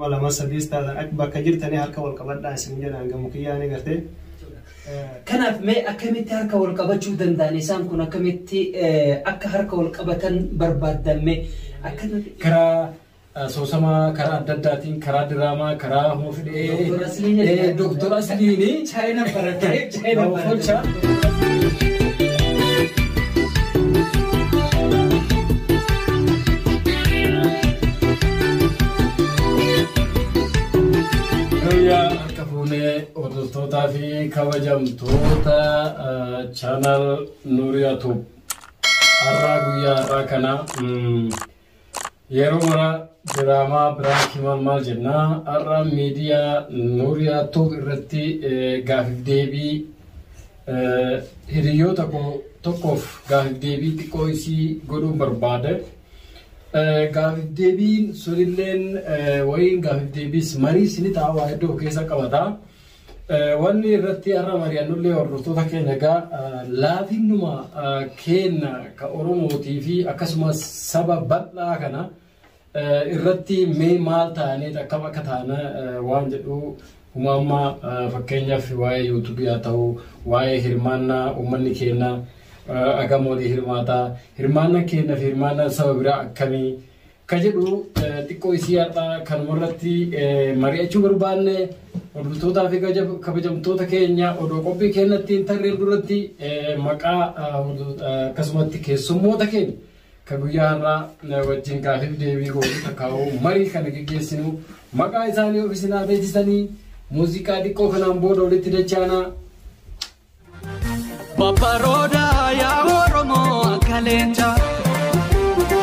Lama sadiis taatan akka bakka jirtanii harka wal qabadhaa isin jedhaan gamu kiyyaanii gartee. Kanaaf mee akkamitti harka wal qabachuu danda'an isaan kun akkamitti akka harka wal qabatan barbaaddan akkanatti. Karaa asoosamaa, karaa adda addaatiin, karaa diraamaa, karaa homa fidhee. Doktor Asliin. Doktor Asliini. Chaayina baratee Chaayina Ofolcha. baratee. Guyyaa harka fuunee hordoftootaa fi kabajamtoota channel Nuuriyaa Tube. Har'aa guyyaa har'aa kana yeroo mara diraamaa biraankii maal maal jennaa har'a miidiyaa Nuuriyaa Tube irratti gaafiif deebii hiriyoota koo tokkoof gaafiif deebii xiqqoo isii godhuun barbaade. Gaafiif deebiin sunilleen wayiin gaafiif deebiis mariis ni ta'a waa hedduu of keessa qabata. Wanni irratti har'a mari'annullee hordoftoota keenya egaa laafinnuma keenya ka Oromootii fi akkasumas saba bal'aa kana irratti mee maal ta'anii akkam akka ta'an waan jedhu huma amma fakkeenyaaf waa'ee yuutuubii haa ta'u waa'ee hirmaannaa uummanni keenya agam walii hirmaataa hirmaannaa keenya fi hirmaannaan saba biraa akkamii ka jedhu xiqqoo isii har'a kanuma irratti mari'achuu barbaanne hordoftootaa fi kabajamtoota keenya odoo qophii keenyatti hin tarreen duratti maqaa akkasumatti keessummoota keenya ka guyyaa har'aa wajjin gaafiif deebii gootu takkaa'uu marii kana geggeessinu maqaa isaanii of isin haa beeksisanii muuziqaa xiqqoo kanaan booda walitti dachaanaa. Babbarooda yaa Oromoo akka leenca.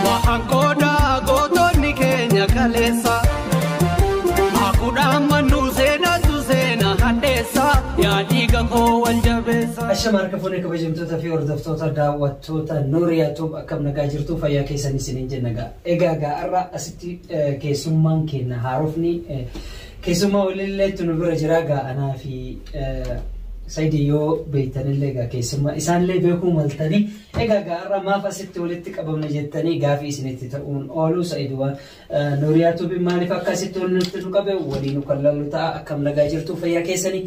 Waxaan qooda gootonni keenya kaleessa. Hakuudhaan mannuu seenatu seena hadheessa. Yaa dhiiga koo wal jabeessa. Ashama harka fuunee kabajamtoota fi hordoftoota daawwattoota Nuuriyaa Tube akkam nagaa jirtu fayyaa keessan isiniin jenna gaa. Egaa gaa har'a asitti keessummaan keenya haarofni keessummaa walilleetu nu bira jira gaa anaa fi Saidi yoo beektanillee gaa keessummaa isaanillee beekuu maltanii egaa gaa har'a maaf asitti walitti qabamne jettanii gaafii isinitti ta'uun oolu Saidi waan Nuuriyaa Tube maaliif akka asitti walitti nu qabe waliin kan laallu ta'a akkam nagaa jirtu fayyaa keessanii.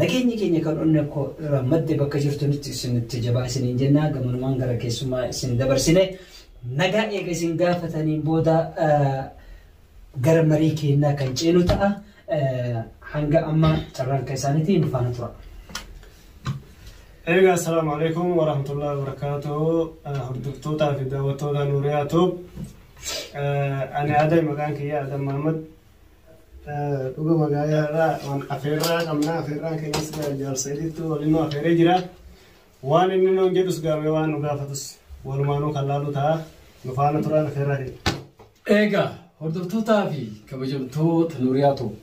Nageenyi keenya kan onnee koo irraa madde bakka jirtunitti isinitti jabaa isiniin jenna gamanumaan gara keessummaa isin dabarsine nagaa eega isin gaafataniin booda gara marii keenyaa kan ceenu ta'a hanga amma carraan kan isaaniitiin nu faana tura. Egaa assalaamu alaikum warahmatullahi wabarakatuh. Hordoftootaa fi daawwattoota Nuuriyaa Tube. Ani Adam maqaan kiyya Adam Muhammad. Dhuga magaalaa irraa waan afeerraa qabna. Afeerraan keenyas jaarsa Idiitu waliin nu afeeree jira. Waan inni nuun jedhus gaamee waan nu gaafatus walumaanuu kan laalu ta'a. Nu faana turaan afeerraa keenya. Egaa hordoftootaa fi kabajamtoota Nuuriyaa Tube.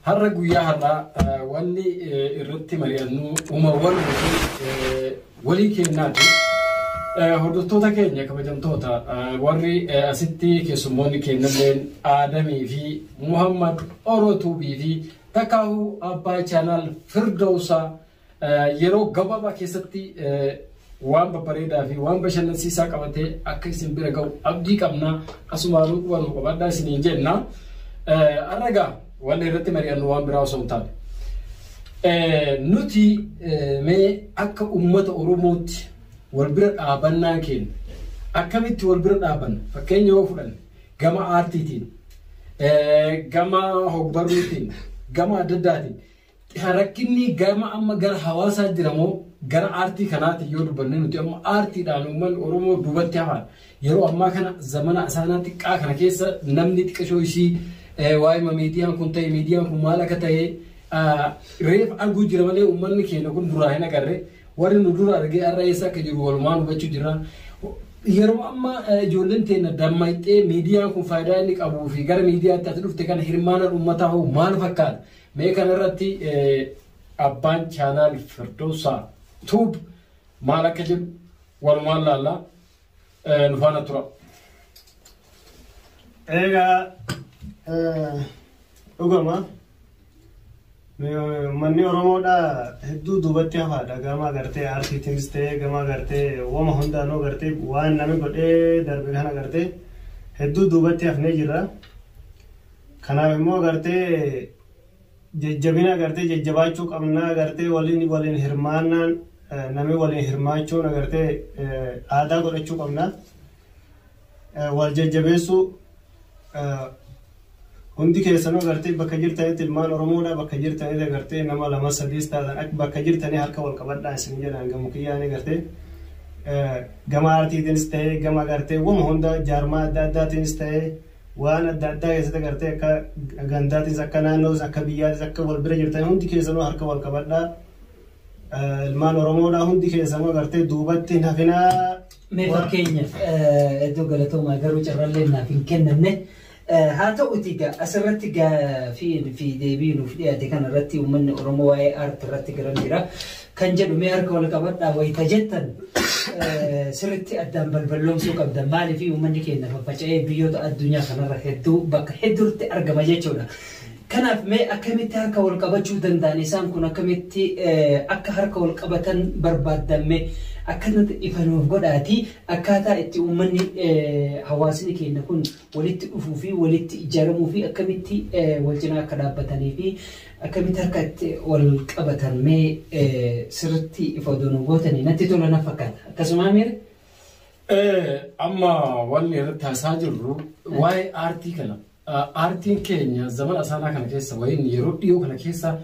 Har'a guyyaa har'aa wanni irratti mari'annu uumawwan walii kennaati. Hordoftoota keenya kabajamtoota warri asitti keessummoonni kennalleen Aadamii fi Muhammad Orotuubii fi Takkaahuu Abbaa Chaanaal Firdawsaa yeroo gabaabaa keessatti waan babbareedaa fi waan bashannansiisaa qabatee akka isin bira ga'u abdii qabna. Asumaanuu qubannu qabadhaa isiniin jenna. Har'a egaa wanni irratti mari'annu waan biraa osoo hin taane. Nuti mee akka uummata Oromootti wal bira dhaabannaa keenya akkamitti wal bira dhaabanna fakkeenya yoo fudhanne gama aartiitiin gama hogbarruutiin gama adda addaatiin rakkinni gama amma gara hawaasaa jira moo gara aartii kanaatiin yoo dubbanne nuti amma aartiidhaan uummanni Oromoo duubatti hafaan yeroo ammaa kana zamana asaanaa xiqqaa kana keessa namni xiqqashoo ishii waa'ee miidiyaan kun ta'e miidiyaan kun maal akka ta'e reef arguu jira malee uummanni keenya kun duraa hin agarre warri nu dura argee har'a eessa akka jiru walumaan hubachuu jira. Yeroo ammaa ijoolleen teenya dammaqxee miidiyaan kun faayidaa inni qabuu fi gara miidiyaatti ati dhufte kana hirmaannaan uummataa hoo maal fakkaata? Mee kanarratti abbaan chaanaal Firdawsaa Tube maal akka jedhu walumaan laallaa nu faana tura. Egaa dhugama Uummanni Oromoodhaa hedduu duubatti hafaadha. Gama gartee aartiitiinis ta'ee gama gartee wama hundaanuu gartee waan namni godhee darbe kana gartee hedduu duubatti hafnee jirra. Kanaaf immoo agartee jajjabina agartee jajjabaachuu qabnaa, agartee waliin waliin hirmaannaan, namni waliin hirmaachuun agartee aadaa godhachuu qabna. Wal jajjabeessuu hundi keessanuu agartee bakka jirtanitti, ilmaan Oromoodha, bakka jirtanitti agartee nama lama sadiis taatan akka bakka jirtanii harka wal qabadhaa isin jedhan. Gamu kiyyaanii agartee gama aartiitiinis ta'ee, gama agartee wama hunda jaarmaa adda addaatiinis ta'ee, waan adda addaa keessatti agartee akka gandaatiis, akka naannoos, akka biyyaatis akka wal bira jirtanii hundi keessanuu harka wal qabadhaa. Ilmaan Oromoodha, hundi keessanuu agartee duubatti hin hafinaa. Mee fakkeenyaaf, iddoo galatoomaa, garuu carraallee naaf hin kennamne. Haa ta'uti egaa asirratti gaaffii fi deebii nuuf dhiyaate kana irratti uummanni Oromoo waa'ee aartii irratti garan jira. Kan jedhu, mee harka wal qabadhaa wayita jettan sirriitti addaan balballoomsuu qabda. Maaliif uummanni keenya faffaca'ee biyyoota addunyaa kanarra hedduu bakka hedduutti argama jechuudha. Kanaaf mee akkamitti harka wal qabachuu danda'an isaan kun, akkamitti akka harka wal qabatan barbaadame akkanatti ifa nuuf godhaati, akkaataa itti uummanni hawaasni keenya kun walitti dhufuu fi walitti ijaaramuu fi akkamitti wal cinaa akka dhaabbatanii fi akkamitti harka itti wal qabatan mee sirriitti ifa odoo nuuf gootanii natti tola na fakkaata. Akkasuma miira? Amma wanni irratti haasaa jirru waa'ee aartii kana. Aartiin keenya zamana asaanaa kana keessa, wayiin yeroo dhiyoo kana keessa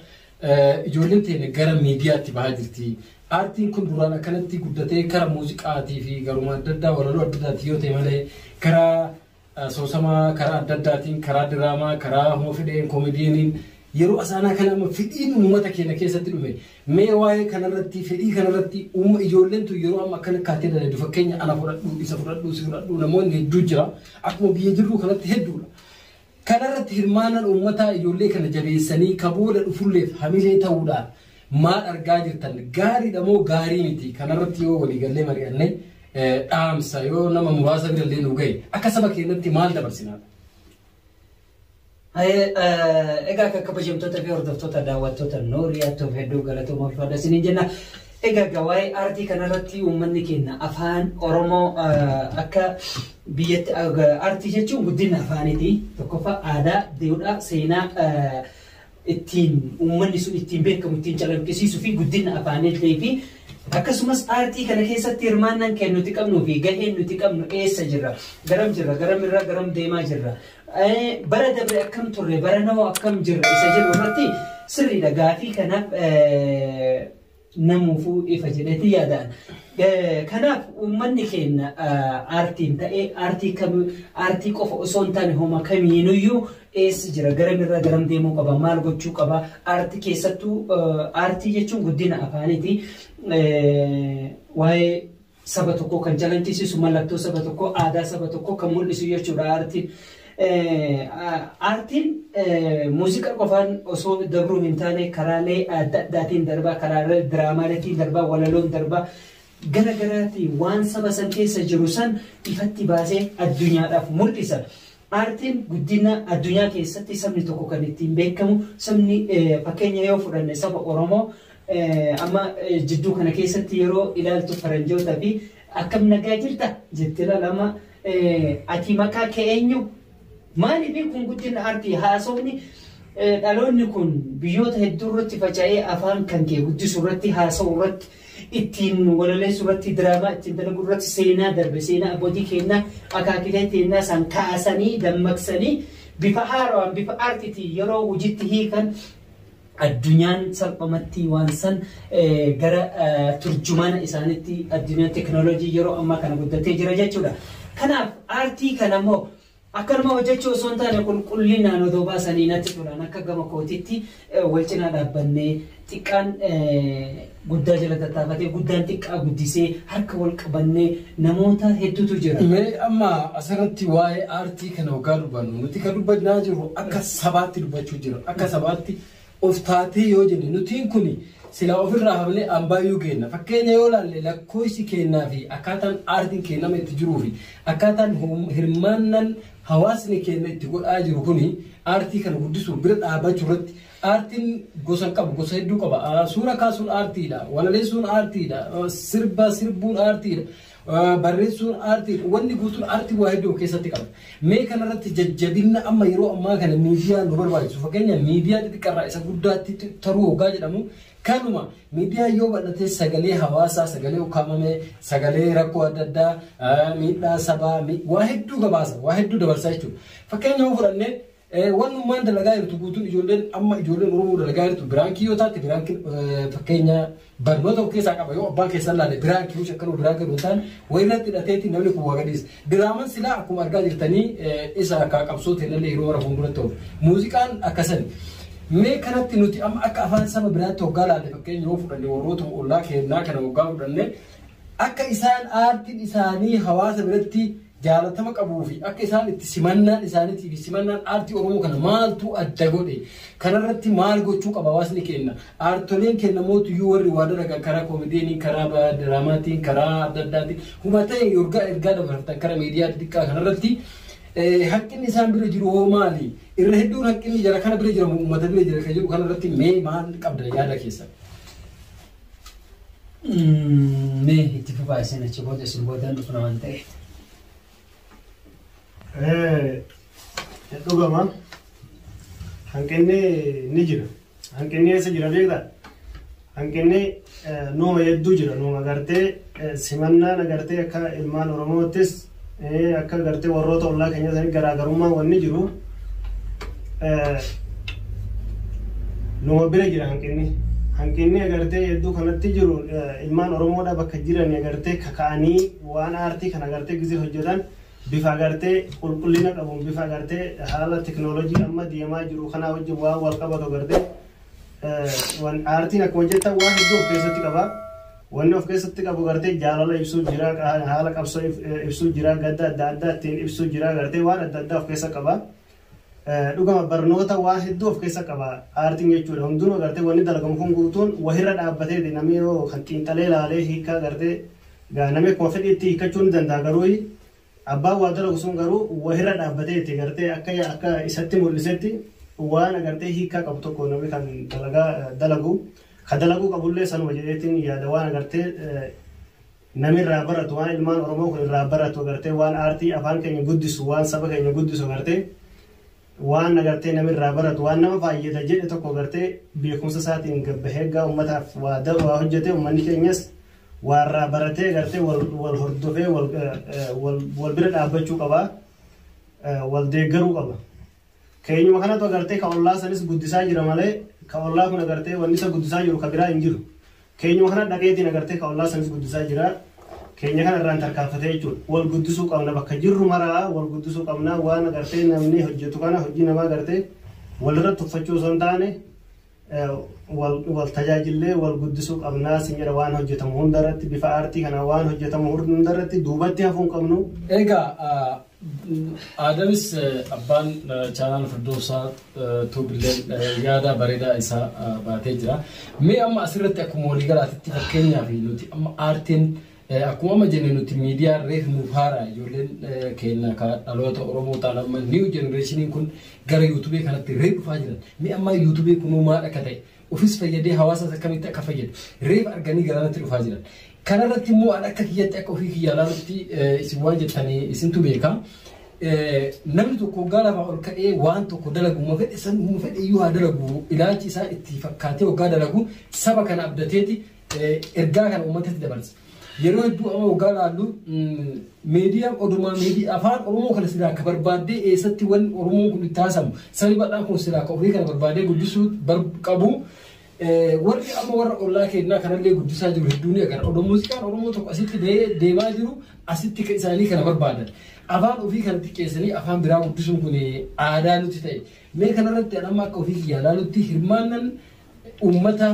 ijoolleen teenya gara miidiyaatti bahaa jirti. Aartiin kun duraan akkanatti guddatee kara muuziqaatii fi garuma adda addaa, walaloo adda addaati yoo ta'e malee, karaa soosamaa, karaa adda addaatiin, karaa diraamaa, karaa homa fedheen koomediiniin, yeroo asaanaa kana amma fedhiin uummata keenya keessatti dhufe. Mee waa'ee kanarratti, fedhii kanarratti, uumma ijoolleen tun yeroo amma akkana kaatee dalagdu, fakkeenya ana fudhadhu, isa fudhadhu, si fudhadhu, namoonni hedduu jira, akkuma biyya jirru kanatti hedduudha. Kanarratti hirmaannaan uummataa ijoollee kana jabeessanii kabooda dhufulleef hamilee ta'uudhaan maal argaa jirtan? Gaariidha moo gaarii miti? Kanarratti yoo waliigallee mari'anne, dhaamsa yoo nama muraasa birallee nu gahe, akka saba keenyatti maal dabarsinaa? Egaa akka kabajamtoota fi hordoftoota daawwattoota Nooriyaatuuf hedduu galatooma, ulfaadha isiniin jenna. Egaa waa'ee aartii kanarratti uummanni keenya afaan Oromoo akka biyyatti, aartii jechuun guddina afaaniiti. Tokkoffaa aadaa, duudhaa, seenaa ittiin uummanni sun ittiin beekamu, ittiin calaqqisiisuu fi guddina afaaniillee fi akkasumas aartii kana keessatti hirmaannaan kan nuti qabnuu fi gaheen nuti qabnu eessa jirra? Garam jirra? Garam irraa garam deemaa jirra? Bara dabre akkam turre? Bara nama akkam jirra? Isa jedhu irratti sirriidha. Gaafii kanaaf namuufuu ifa jedheeti yaadaan. Kanaaf uummanni keenya aartiin ta'ee, aartii kam, aartii qofa osoo hin taane homa kamiinuyyuu eessa jira, garamirraa garam deemuu qaba, maal gochuu qaba? Aartii keessattuu, aartii jechuun guddina afaaniiti. Waa'ee saba tokkoo kan calaqqisiisu, mallattoo saba tokkoo, aadaa saba tokkoo kan mul'isu jechuudha aartiin. Aartiin muuziqaa qofaan osoo dabruu hin taane karaalee adda addaatiin darbaa, karaalee diraamaaleetiin darbaa, walaloon darbaa, gara garaatiin waan saba san keessa jiru san ifatti baasee addunyaadhaaf mul'isa. Aartiin guddina addunyaa keessatti sabni tokko kan ittiin beekamu, sabni fakkeenya yoo fudhanne saba Oromoo amma jidduu kana keessatti yeroo ilaaltu faranjoota fi "Akkam nagaa jirta?" jettee ilaalama. "Ati maqaa kee eenyu?" Maaliif? Kun guddina aartii. Haasofni dhaloonni kun biyyoota hedduu irratti faca'ee afaan kan kee guddisuu irratti, haasa'u irratti, ittiin walaleessuu irratti, diraamaa ittiin dalaguu irratti, seenaa darbe, seenaa abbootii keenyaa, akaakilee keenyaa san kaasanii dammaqsanii bifa haarawaan, bifa aartiitiin yeroo hojiitti hiikan, addunyaan salphumatti waan san gara turjumaana isaanitti, addunyaan teekinooloojii yeroo ammaa kana guddatee jira jechuudha. Kanaaf aartii kana immoo akkanuma hojjechuu osoo hin taane qulqullinaan odoo baasanii natti tolan. Akka gama kootitti wal cinaa dhaabbannee, xiqqaan guddaa jala tattaafatee, guddaan xiqqaa guddisee, harka wal qabannee, namoota hedduutu jira. Mee amma asirratti waa'ee aartii kana hoggaa dubbannu, nuti kan dubbannaa jirru akka sabaatti dubbachuu jira. Akka sabaatti of taatee yoo jenne, nutiin kuni silaa ofirraa hafnee ambaayyuu kenna. Fakkeenya yoo ilaalle, lakkoofsi kennaa fi akkaataan aartiin kennama itti jiruu fi akkaataan hirmaannaan hawaasni keenya itti godhaa jiru kuni, aartii kana guddisuuf bira dhaabbachuu irratti, aartiin gosa qabu, gosa hedduu qaba. Suura kaasuun aartiidha. Walaleessuun aartiidha. Sirba sirbuun aartiidha. Barreessuun aartii, wanni guutuun aartii waa hedduu of keessatti qaba. Mee kanarratti jajjabina amma yeroo ammaa kana miidiyaa nu barbaachisu, fakkeenya miidiyaa xixiqqarraa isa guddaatti taruu hoggaa jedhamu, kanuma miidiyaa yoo bal'ate sagalee hawaasaa, sagalee ukkaamame, sagalee rakkoo adda addaa, miidhaa sabaa, waa hedduu gabaasa, waa hedduu dabarsaa jechuudha. Fakkeenya yoo fudhannee, wannummaan dalagaa jirtu guutuun ijoolleen amma ijoolleen Oromoo dalagaa jirtu biraankii yoo taate, biraankiin fakkeenya barnoota of keessaa qaba. Yoo abbaan keessan laale biraankii yoo shakkanuu biraankii yoo ta'an wayirratti hidhateeti namni kun waa gadhiisa. Diraaman silaa akkuma argaa jirtanii isa akka qabsoo ta'ellee yeroo mara fuulduratti oofu. Muuziqaan akkasani. Mee kanatti nuti amma akka afaan saba biraatti hoggaa laalle, fakkeenya yoo fudhanne, warroota ollaa kennaa kana hoggaa fudhanne, akka isaan aartiin isaanii hawaasa biratti jaalatama qabuu fi akka isaan itti simannaan isaaniitii fi simannaan aartii Oromoo kana maaltu adda godhe? Kanarratti maal gochuu qaba hawaasni keenya? Aartoleen keenya mootuyyuu warri waa dalagan karaa koomediinii, karaa diraamaatiin, karaa adda addaatiin hubatee ergaa ergaa dabarfatan karaa miidiyaa xixiqqaa kanarratti hanqinni isaan bira jiru hoo maali? Irra hedduun hanqinni jara kana bira jira, uummata bira jira kan jedhu kanarratti mee maal qabda yaada keessa? Mee itti fufaa isin, achi booda isin boodaan dhufna waan ta'eef. Dhugama hanqinni ni jira. Hanqinni eessa jira beektaa? Hanqinni nuuma hedduu jira. Nuuma agartee simannaan agartee akka ilmaan Oromoottis akka agartee warroota ollaa keenya sanii garaagarummaan wanni jiru nuuma bira jira hanqinni. Hanqinni agartee hedduu kanatti jiru, ilmaan Oromoodha bakka jiran agartee kaka'anii waan aartii kana agartee gizee hojjetan bifa agartee qulqullina qabuun, bifa agartee haala teknoolojii amma deemaa jiru kanaa wajjin waan wal qabatu agartee aartiin akkuma jettan waan hedduu of keessatti qaba. Wanni of keessatti qabu agartee jaalala ibsuu jira, haala qabsoo ibsuu jira, gadda adda addaa ittiin ibsuu jira, agartee waan adda addaa of keessa qaba. Dhugama barnoota waan hedduu of keessa qaba aartiin jechuudha. Hundinuu agartee wanni dalagamu kun guutuun wahirra dhaabbatee namni yoo kan xiinxalee ilaalee hiikaa agartee namni akkuma fedhiitti hiikkachuu ni danda'a, garuu abbaan waa dalagu sun garuu wahirra dhaabbatee agartee akka isatti mul'isetti waan agartee hiikaa qabu tokko namni kan dalagaa dalagu ka dalaguu qabullee sanuma jedheetiin yaada. Waan agartee namni irraa baratu, waan ilmaan Oromoo kun irraa baratu, agartee waan aartii afaan keenya guddisu, waan saba keenya guddisu, agartee waan agartee namni irraa baratu, waan nama fayyada jedhe tokko agartee beekumsa isaatiin gabbahee gaa uummataaf waa hojjete, uummanni keenyas waa irraa baratee agartee wal hordofee wal bira dhaabbachuu qaba, wal deeggaruu qaba. Keenyuma kanatu agartee ka ollaa sanis guddisaa jira malee ka ollaa kun agartee wanni isa guddisaa jiru ka biraa hin jiru. Keenyuma kana dhaqeetiin agartee ka ollaa sanis guddisaa jira. Keenya kana irraan tarkaanfatee jechuudha. Wal guddisuu qabna, bakka jirru maraa wal guddisuu qabna. Waan agartee namni hojjetu kana hojii namaa agartee walirra tuffachuu osoo hin taane wal tajaajillee wal guddisuu qabnaa sin jedha. Waan hojjetamu hundarratti, bifa aartii kana waan hojjetamu hundarratti duubatti hafuu hin qabnu. Egaa Adamis abbaan chaanaal Firdoosaa Tuubilleen yaada bareedaa isaa baatee jira. Mee amma asirratti akkuma waliigalaatitti, fakkeenyaaf nuti amma aartiin akkuma amma jenne nuti miidiyaa reef nuuf haaraa, ijoolleen keenya ka dhaloota Oromoo ta'an amma new generationiin kun gara yuutuubii kanatti reef dhufaa jiran. Mee amma yuutuubii kunuu maal akka ta'e, ofis fayyadee hawaasas akkamitti akka fayyadu reef arganii garanatti dhufaa jiran. Kanarratti immoo an akka kiyyatti, akka ofii kiyya ilaalutti, isin waan jettanii isintu beeka. Namni tokko waggaa lafaa ol ka'ee waan tokko dalagu, uma fedhe san, uma fedhe iyyuu haa dalagu, ilaalchi isaa itti fakkaatee waggaa dalagu saba kana abdateeti ergaa kana uummatatti dabarsa. Yeroo hedduu amma waggaa laallu miidiyaa odumaa miidiyaa afaan Oromoo kana silaa akka barbaaddee eessatti wanni Oromoon kun itti haasamu, sabni bal'aan kun silaa akka ofii kana barbaadee guddisuu qabu. Warri amma warra ollaa keenyaa kanallee guddisaa jiru hedduu ni agarra. Odoo muuziqaan Oromoo tokko asitti deemaa jiru asitti isaanii kana barbaadan. Afaan ofii kana xiqqeessanii afaan biraa guddisuun kun aadaa nuti ta'e. Mee kanarratti amma akka ofii kiyyaa ilaalutti hirmaannan uummata,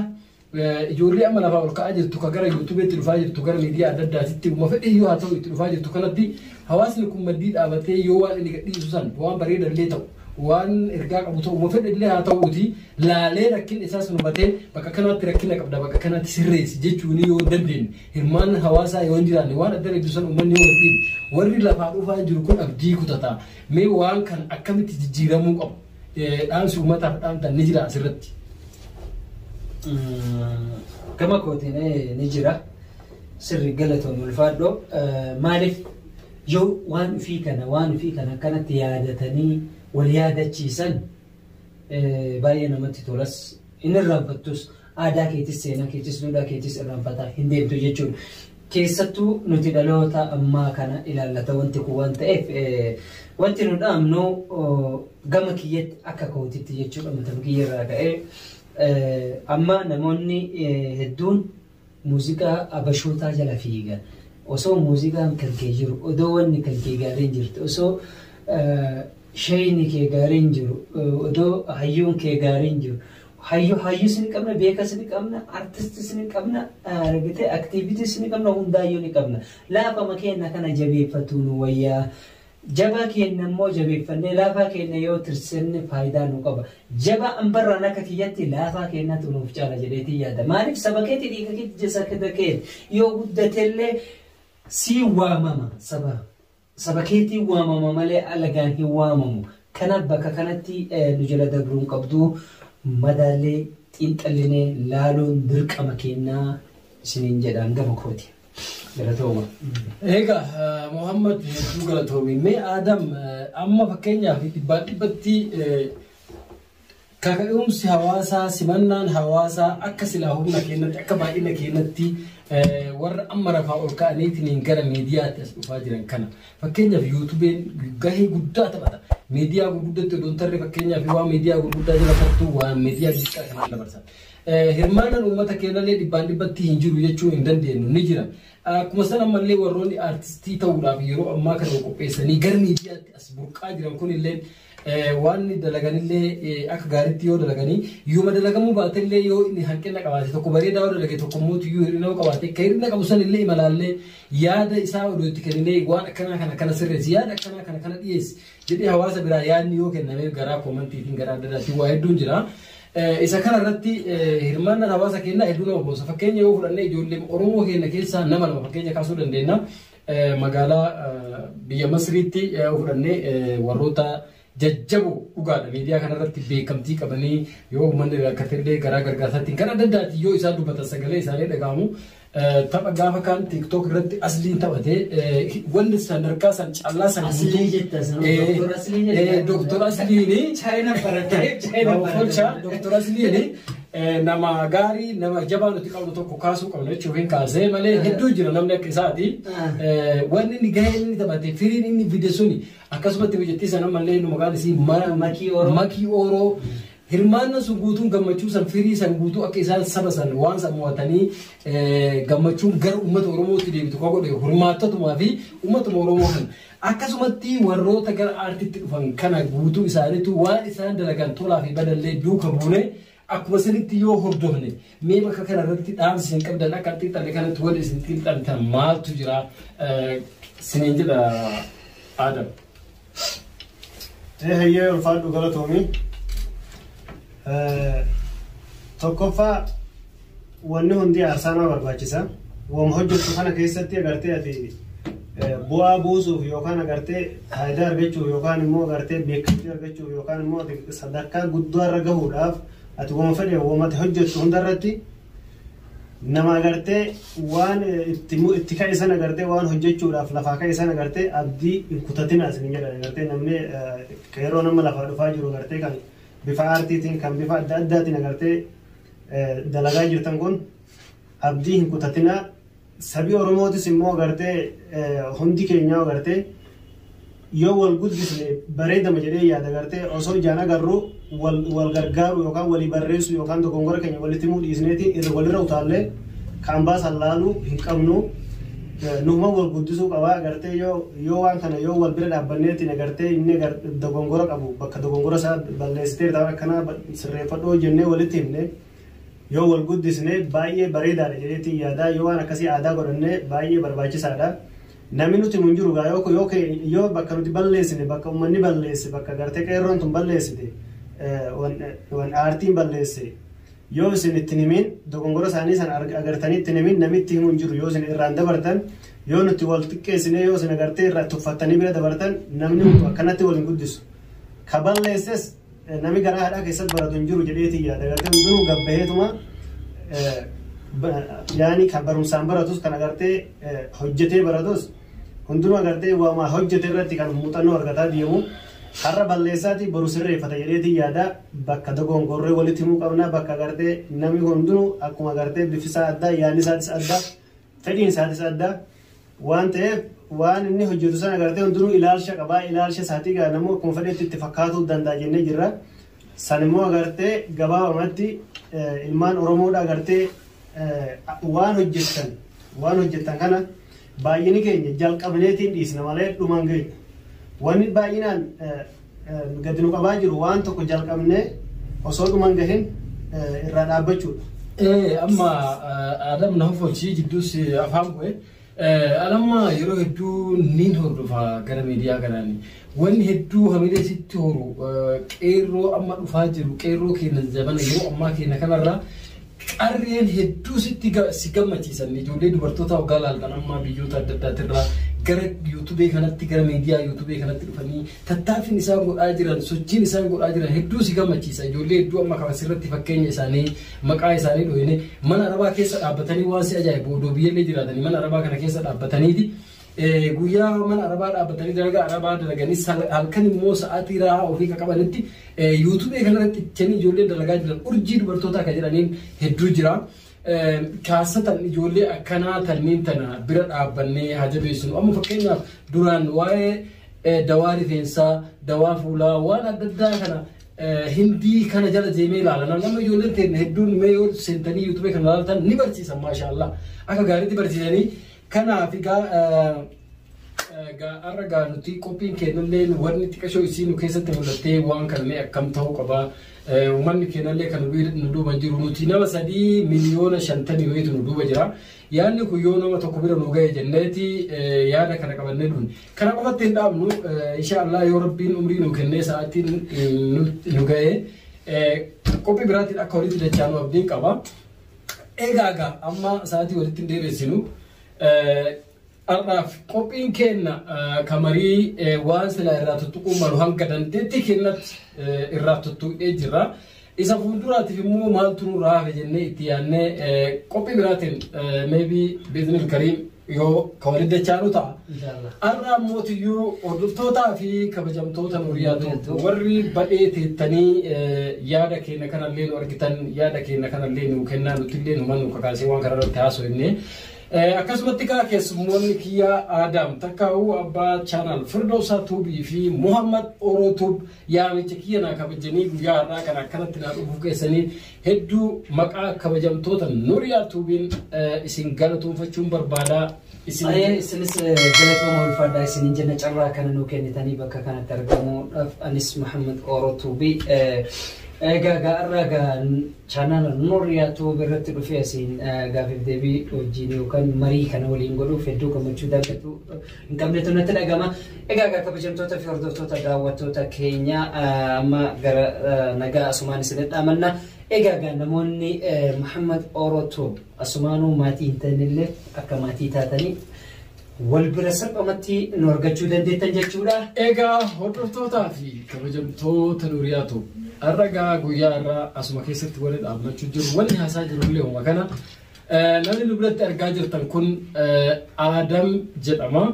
ijoollee amma lafaa ol ka'aa jirtu, ka gara yuutuubiitti dhufaa jirtu, gara miidiyaa adda addaatitti uma fedhe yoo haa ta'u itti dhufaa jirtu kanatti, hawaasni kun maddii dhaabatee yoo waan inni gadhiisu san waan bareedallee ta'u, waan ergaa qabu ta'u, uma fedhe illee haa ta'uuti, laalee rakkin isaas hubatee bakka kanaatti rakkina qabda, bakka kanaatti sirreessi jechuun yoo hin dandeenye, hirmaanni hawaasaa yoo hin jiraanne, waan adda adda san uummanni yoo hin dhiibne, warri lafaa dhufaa jiru kun abdii kutata. Mee waan kan akkamitti jijjiiramuu qabu, dhaamsi uummataaf dhaamtan ni jira asirratti? Gama kootiin ni jira. Sirri galatoon ulfaadhoo maaliif yoo waan ofii kana waan ofii kana akkanatti yaadatanii wal yaadachiisan baay'ee namatti tolas inni irraanfattus aadaa keetis seenaa keetis duudhaa keetis irraanfataa hin deemtu jechuudha. Keessattuu nuti dhaloota ammaa kana ilaallata wanti kun waan ta'eef wanti nu dhaamnu gama kiyyatti akka kootitti jechuudha mataa kiyya irraa ka'ee amma namoonni hedduun muuziqaa abashootaa jala fiigan osoo muuziqaan kan kee jiru odoo wanni kan kee gaariin jirtu osoo shayni kee gaariin jiru odoo hayyuun kee gaariin jiru hayyu hayyuus ni qabna beekas ni qabna artistis ni qabna argitee aktiivitis ni qabna hundaayyuu ni qabna laafama keenya kana jabeeffatu nu wayyaa jabaa keenya immoo jabeeffannee laafaa keenya yoo tirsinne faayidaa nu qaba. Jabaa ambarraan akka kiyyatti laafaa keenyatu nuuf caala jedheetii yaada. Maaliif saba keetii dhiiga keetii jessa keeti yoo guddatellee sii waamama saba. Saba keetii waamama malee alagaan hin waamamu. Kanaaf bakka kanatti nu jala dabruun qabdu madaallee xiinxallinee laaluun dirqama keenyaa isiniin jedhaan gama kooti. Galatooma. Egaa Muhammad hedduu galatoomi. Mee Adam amma fakkeenyaaf dhibbaan dhibbatti kaka'umsi hawaasaa simannaan hawaasaa akka silaa humna keenyatti akka baay'ina keenyatti warra amma rafaa ol ka'aniitiin gara miidiyaatti as dhufaa jiran kana. Fakkeenyaaf yuutubeen gahee guddaa taphata. Miidiyaa gurguddatti odoo hin tarree fakkeenyaaf waan miidiyaa gurguddaa jala tartuu waan miidiyaa xixiqqaa kanaan dabarsan. Hirmaannaan uummata keenyallee dhibbaan dhibbatti hin jiru jechuu hin dandeenyu ni jira. Akkuma sana ammallee warroonni aartistii ta'uudhaaf yeroo ammaa kana qopheessanii gara miidiyaatti as burqaa jiran kunillee waan dalaganillee akka gaariitti yoo dalaganii yooma dalagamuu baatellee yoo inni hanqina qabaate tokko bareedaa yoo dalage tokko immoo iyyuu hir'ina yoo qabaate kan hir'ina qabu sanillee imalaallee yaada isaa odoo itti kenninee waan akkanaa kana kana sirreessi yaada akkanaa kana kana dhiyeessi jedhee hawaasa biraa yaadni yoo kennamee garaa koomantiitiin garaa adda addaatiin waa hedduun jira. Isa kana irratti hirmaannaan hawaasa keenyaa hedduu nama boonsa. Fakkeenya yoo fudhanne ijoollee Oromoo keenya keessaa nama lama fakkeenya kaasuu dandeenya. Magaalaa biyya Masriitti yoo fudhanne warroota jajjaboo dhugaadha. Miidiyaa kanarratti beekamtii qabanii yoo uummanni rakkatellee garaa gargaarsaatiin kan adda addaatiin yoo isaan dubbatan sagalee isaanii dhaga'amu. Tapha gaafa kaan TikTok irratti asliin taphatee wanni sadarkaa san callaa san Aslii jetta sana Doktor Aslii jetta. Doktor Asliini Chaayina baratee Chaayina baratee. Doktor Asliini nama gaarii nama jabaa nuti qabnu tokko kaasuu qabna jechuuf hin kaasee malee hedduu jira namni akka isaati. Wanni inni gahee inni taphate firiin inni fide suni akkasumatti biyyattii sana mallee nu maqaan isii Makii Ooroo. Makii Ooroo. Hirmaanna sun guutuun gammachuu san firii san guutuu akka isaan saba san waan san mo'atanii gammachuun gara uummata Oromootti deebitu kan godhe hirmaattatumaa fi uummatuma Oromoo kana. Akkasumatti warroota gara aartitti dhufan kana guutuu isaaniitu waan isaan dalagan tolaa fi badallee duuka buune akkuma sanitti yoo hordofne mee bakka kana irratti dhaamsi isin qabdan akka xiinxalle kanatti wal isin xiinxaltan maaltu jira siniin jedha Adam. Hayyee ulfaadhu galatoomi. Tokkoffaa wanni hundi aarsaa nama barbaachisa. Waan hojjettu kana keessatti agartee ati bu'aa buusuuf yookaan agartee faayidaa argachuuf yookaan immoo agartee beekamtii argachuuf yookaan immoo ati sadarkaa guddaa irra gahuudhaaf ati waan fedhe waan ati hojjettu hundarratti nama agartee waan itti ka'e sana agartee waan hojjechuudhaaf lafaa ka'e sana agartee abdii hin kutatinaa isin jedhan agartee namni yeroo nama lafaa dhufaa jiru agartee kan bifa aartiitiin kan bifa adda addaatiin agartee dalagaa jirtan kun abdii hin kutatinaa. Sabi Oromootis immoo agartee hundi keenyaa agartee yoo wal guddisne bareedama jedhee yaada agartee osoo ijaan agarru wal gargaaru yookaan walii barreessu yookaan dogongora keenya walitti himuu dhiisneetiin irra walirra utaallee kan baasan laaluu hin qabnu. Numa wal guddisuu qabaa agartee yoo waan kana yoo wal bira dhaabbanneetiin agartee inni dogongora qabu bakka dogongora isaa balleessitee ta'an akkanaa sirreeffadhoo jennee walitti himne yoo wal guddisne baay'ee bareedaadha jedheetiin yaadaa yoo waan akkasii aadaa godhanne baay'ee barbaachisaadha. Namni nuti mun jiru gaa yoo bakka nuti balleessine bakka uummanni balleesse bakka agartee qeerroon tun balleessite wan aartiin balleesse yoo isin ittiin himin dogongora isaanii san agartanii ittiin himin namni itti himu hin jiru yoo isin irraan dabartan yoo nuti wal xiqqeessine yoo isin agartee irraa tuffattanii bira dabartan namni akkanatti wal hin guddisu. Ka balleesses namni garaa haadhaa keessatti baratu hin jiru jedheetii yaada agartee hundinuu gabbaheetuma Yaani kan barumsaan baratus kan agartee hojjetee baratus hundinuu agartee waama hojjete irratti kan muuxannoo argataa deemu. Har'a balleessaati boru sirreeffata jedheetii yaada. Bakka dogongorree walitti himuu qabna. Bakka agartee namni hundinuu akkuma agartee bifisaa addaa, yaadni isaatis addaa, fedhiin isaatis addaa waan ta'eef, waan inni hojjetu sana agartee hundinuu ilaalcha qabaa. Ilaalcha isaatii gaa namni akkuma fedhetti itti fakkaatuu danda'a jennee jirra. San immoo agartee gabaabamatti ilmaan Oromoodha agartee waan hojjettan kana baay'ini keenya jalqabneetiin dhiisna malee dhumaan geenyu. Wanni baay'inaan gadi nu qabaa jiru waan tokko jalqabnee osoo dhuman gahin irraa dhaabbachuudha. Amma Adam na hoffolchii jidduus afaan bu'e. Alamma yeroo hedduu nin hordofa gara miidiyaa kanaan. Wanni hedduu hamilee sitti horu qeerroo amma dhufaa jiru, qeerroo keenya zabana yeroo ammaa keenya kanarraa qarreen hedduu sitti si gammachiisan, ijoollee dubartoota waggaa laaltan amma biyyoota adda addaatirraa gara yuutubee kanatti, gara miidiyaa yuutubee kanatti dhufanii tattaaffiin isaan godhaa jiran, sochiin isaan godhaa jiran hedduu si gammachiisa. Ijoollee hedduu amma kan asirratti fakkeenya isaanii maqaa isaanii dhohine mana arabaa keessa dhaabbatanii, waan si ajaa'ibu odoo biyyallee jiraatanii mana arabaa kana keessa dhaabbataniiti. Guyyaa mana arabaa dhaabbatanii dalagaa arabaa dalaganii, halkan immoo sa'aatii raahaa ofii qabanitti yuutubee kanarratti ichanii ijoolleen dalagaa jiran urjii dubartootaa kan jedhaniin hedduu jira. Kaasatan ijoollee akkanaa tanniin tana bira dhaabbannee haa jabeessinu. Amma fakkeenyaaf duraan waa'ee dawaa rifeensaa, dawaa fuulaa, waan adda addaa kana hindii kana jala deemee ilaala. Nama ijoolleen teenne hedduun mee yoo seentanii yuutubee kana ilaaltan ni barsiisan, maashaallah. Akka gaariitti barsiisanii. Kanaaf egaa har'a gaa nuti qophiin kennallee wanni xiqqashoo isii nu keessatti mul'attee waan kana akkam ta'uu qaba. Uummanni kennallee kan nu duuba jiru nuti nama 3 miliyoona 50 wayitu nu duuba jira. Yaadni kun yoo nama tokko bira nu ga'e jenneeti yaada kana qabannee dhufne. Kana qofatti hin dhaabnu, insha Allah, yoo Rabbiin umrii nu kennee sa'aatiin nu ga'e qophii biraatiin akka walitti dachaanu abdiin qaba. Egaa amma sa'aatii walitti hin dheeressinu. Har'aaf qophiin kenna kamarii waan silaa irraa tuttuquu malu hanga dandeettii kennatti irraa tuttuqee jira. Isa fuulduraatiif immoo maaltu nurraa hafe jennee itti yaadnee qophii biraatiin maybe biiznil kariim yoo ka walitti dachaanu ta'a. Har'a ammootiyyuu hordoftootaa fi kabajamtoota Nuriyaatu warri badhee teettanii yaada keenya kanallee nu argitan, yaada keenya kanallee nu kennaa, nutillee nu mannu kakaasee waan kana irratti haasofne. Akkasumatti kaa keessummoonni kiyyaa Aadaam Takkaa'uu abbaa channel Firdoosaa Tuubii fi Muhammad Oroo Tuub yaamicha kiyya naa kabajanii guyyaa har'aa kana akkanatti naa dhufuu keessanii hedduu maqaa kabajamtoota Nuriyaa Tuubiin isin galatoonfachuun barbaadaa. Isinis galatooma, ulfaadhaa isinin jenna carraa kana nuu kennitanii bakka kanatti argamuudhaaf. Anis Muhammad Oroo Tuubii. Egaa irraa gaa chaanaala Nuriyaa Tuub irratti dhufee asiin gaafiif deebii wajjin yookaan marii kana waliin godhuuf hedduu gammachuu daggatu hin qabnetu natti dhagama. Egaa gaa kabajamtoota fi hordoftoota daawwattoota keenya, amma gara nagaa asumaan isin dhaamanna. Egaa gaa namoonni Muhammad Oroo Tuub asumaanuu maatii hin ta'inillee akka maatii taatanii wal bira salphumatti nu argachuu dandeettan jechuudha. Egaa hordoftootaa fi kabajamtoota Nuriyaatu, har'a gaa guyyaa irraa asuma keessatti waliin dhaabbachuu jiru. Wanni haasaa jirullee homa kana. Namni nu biratti argaa jirtan kun Aadam jedhama.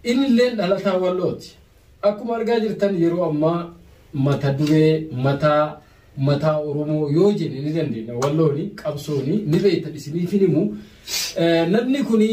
Inni illee dhalataa Wallooti. Akkuma argaa jirtan yeroo ammaa mata duree mataa mataa Oromoo yoo jenne ni dandeenya. Wallooni qabsooni ni beektan isiniif himu. Namni kuni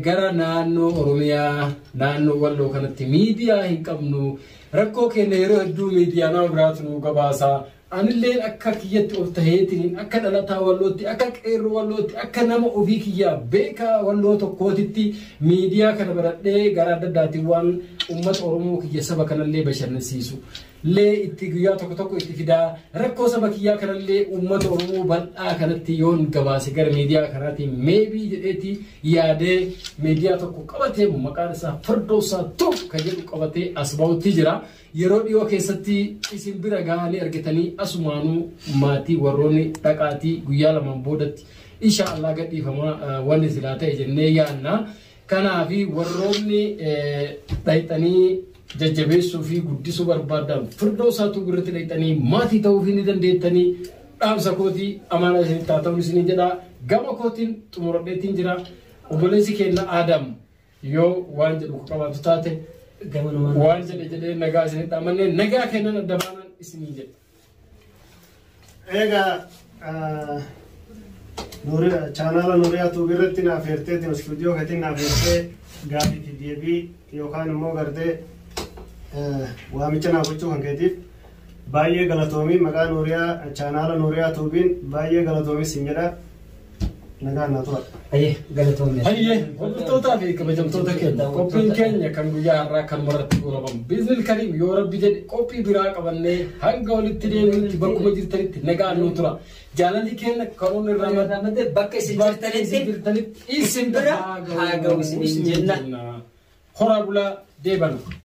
gara naannoo Oromiyaa naannoo Walloo kanatti miidiyaa hin qabnu. Rakkoo keenya yeroo hedduu miidiyaa nama biraatu nu gabaasa. Anilleen akka kiyyatti of taheetiin, akka dhalataa Wallootti, akka qeerroo Wallootti, akka nama ofii kiyyaa beekaa Walloo tokkootitti miidiyaa kana baradhee gara adda addaatiin waan uummata Oromoo kiyya saba kanallee bashannansiisu lee itti guyyaa tokko tokko itti fidaa, rakkoo saba kiyyaa kanallee uummata Oromoo bal'aa kanatti yoon gabaase gara miidiyaa kanaatiin maybe jedheeti yaadee miidiyaa tokko qabatee maqaan isaa Firdoosaa Tuub kan jedhu qabatee as ba'utti jira. Yeroo dhiyoo keessatti isin bira gahanii argitanii asumaanuu maatii warroonni dhaqaatii guyyaa lamaan boodatti insha Allah gadhiifama wanni silaa ta'e jennee yaanna. Kanaafi warroonni dhayxanii jajjabeessuu fi guddisuu barbaadan Firdoosaa Tuub irratti dhayxanii maatii ta'uu ni dandeettanii. Dhaamsa kootii amaanaa isinitti haa ta'u isiniin jedha. Gama kootiin xumuradheetiin jira. Obboleessi keenya Adam yoo waan jedhu qabaatu taate Gamanumaan. waan jedhe jedhee nagaa isinitti amannee nagaa kennan adda baanaan isinii jedha. Egaa chaanaala Nuuriyaa Tuubii irratti naaf eerteetiin istuudiyoo keetiin naaf eertee gaafii fi deebii yookaan immoo gartee waamicha naaf gochuu kan keetiif baay'ee galatoomii. Maqaa Nuuriyaa, chaanaala Nuuriyaa Tuubiin baay'ee galatoomii siin jedha. Nagaan naa tura. Hayyee, galatoomii. Hayyee, hordoftootaa fi kabajamtoota keenya, qophiin keenya kan guyyaa har'aa kan irratti goolabamu. Biiznil Kariim, yoo Rabbi jedhe qophii biraa qabannee hanga walitti deebinutti bakkuma jirtanitti nagaan nuu tura. Jaalalli keenya karoon irraa Madde bakka isin jirtanitti isin bira haa ga'u isiniin jenna. Horaa bulaa deebanu.